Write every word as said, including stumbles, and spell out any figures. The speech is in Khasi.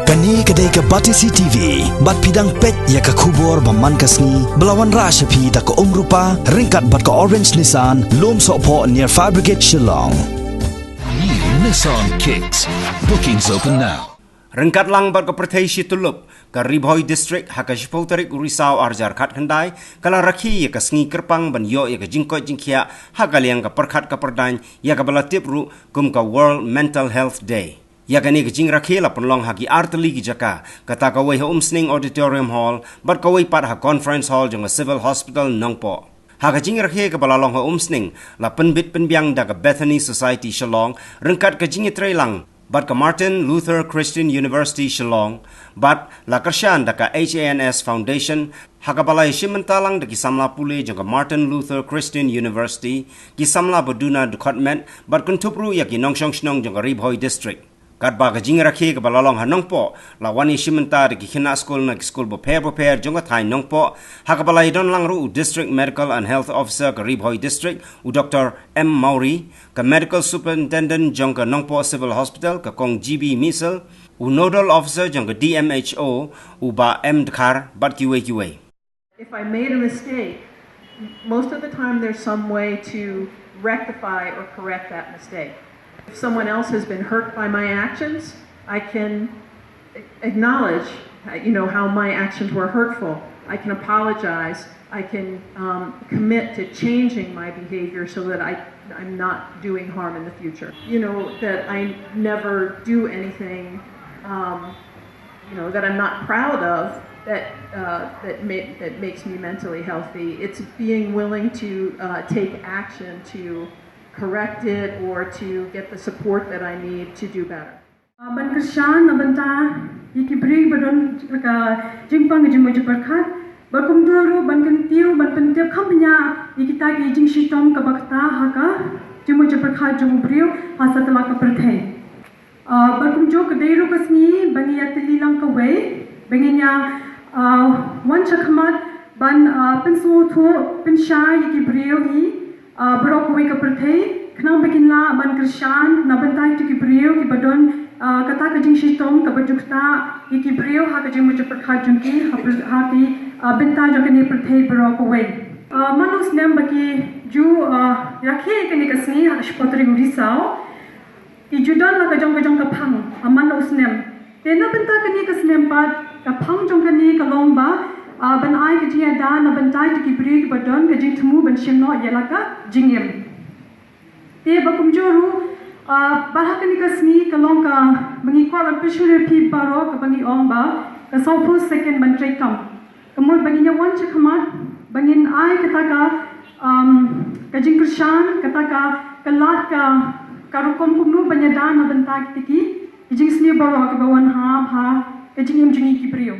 Kane ka dei ka Batesi T V, bad phi dang peit ïa ka khubor ba man ka sngi, ba la wanrah sha phi da ka Umrupa, ryngkat bad ka Orange Nissan, Lumsohphoh near Fire Brigade Shillong. New Nissan Kicks. Bookings open now. Ryngkat lang bad ka pyrthei shityllup, ka Ri Bhoi District ha ka shiphew tarik u Risaw arhajar khatkhyndai, ka la rakhe ïa ka sngi kyrpang ban ïoh ïa ka jingkoit jingkhiah, ha ka liang ka pyrkhat ka pyrdaiñ, ïa kaba la tip ruh kum ka World Mental Health Day. Ïa kane ka jingrakhe la pynlong ha ki artylli ki jaka, kata kawei ha Umsning Auditorium Hall, bad kawei pat ha Conference Hall jong ka Civil Hospital Nongpoh. Ha ka jingrakhe kaba la long ha Umsning, la pynbit pynbiang da ka Bethany Society Shillong, ryngkat ka jingïatreilang bad ka Martin Luther Christian University Shillong, bad la kyrshan da ka H A N S Foundation, ha kaba la ïashim bynta lang da ki samla pule jong ka Martin Luther Christian University, ki samla ba duna dkhot met, bad kynthup ruh ïa ki nongshong shnong jong ka Ri Bhoi District. Katba ka jingrakhe kaba la long ha Nongpoh, la wan ïashim bynta da ki khynnah skul na ki skul bapher bapher jong ka thaiñ Nongpoh, ha kaba la ïadon lang ruh u District Medical and Health Officer ka Ri Bhoi District, u Doctor M Mawrie, ka Medical Superintendent jong ka Nongpoh Civil Hospital, ka Kong G B Misal, u Nodal Officer jong ka D M H O, u Bah M Dkhar, bad kiwei kiwei. If I made a mistake, most of the time there's some way to rectify or correct that mistake. If someone else has been hurt by my actions, I can acknowledge, uh, you know, how my actions were hurtful. I can apologize. I can, um, commit to changing my behavior so that I, I'm not doing harm in the future. You know, that I never do anything, um, you know, that I'm not proud of, that, uh, that ma-, that makes me mentally healthy. It's being willing to, uh, take action to correct it or to get the support that I need to do better. Uh, ban kyrshan na bynta ïa ki briew ba don ka jingpang ka jingmut jingpyrkhat, bad kumjuh ruh ban kyntiew, ban pyntip kham bniah ïa kita ki jingshitom kaba kata ha ka jingmut jingpyrkhat jong u briew ha satlak ka pyrthei. Ah, bad kumjuh ka dei ruh ka sngi ba ngin ïa tylli lang kawei, ba ngin ïa, ah, wan shakhmat ban, ah, pynsngewthuh, pynshai ïa ki briew hi, ah, baroh kawei ka pyrthei, khnang ba kin lah ban kyrshan na bynta kito ki briew kiba don, ah, kata ka jingshitom kaba ju ktah ïa ki briew ha ka jingmut jingpyrkhat jong ki, ha py-, ha ki, ah, bynta jong kane ka pyrthei baroh kawei. Ah, man u snem ba ki ju, ah, rakhe ïa kane ka sngi ha ka shiphew tarik u Risaw. Ki ju don la ka jong ka jong ka phang, ah, man la u snem. Te na bynta kane ka snem pat, ka phang jong kane ka long ba, ah, ban ai ka jingïada na bynta kito ki briew kiba don ka jingthmu ban shim noh ïa la ka jingim. Te ba kumjuh ruh, ah, ba ha kane ka sngi ka long kaba ngi kwah ban pynshai ïa phi baroh kaba ngi ong ba ka sawphew second ban treikam. Ka mut ba ngin ïa wan shakhmat, ba ngin ai kata ka, um, ka jingkyrshan, kata ka, ka lad ka, ka rukom kumno ban ïada na bynta kita ki, ki jingsniew baroh kiba wan ha, ha, ka jingim jong ngi ki briew.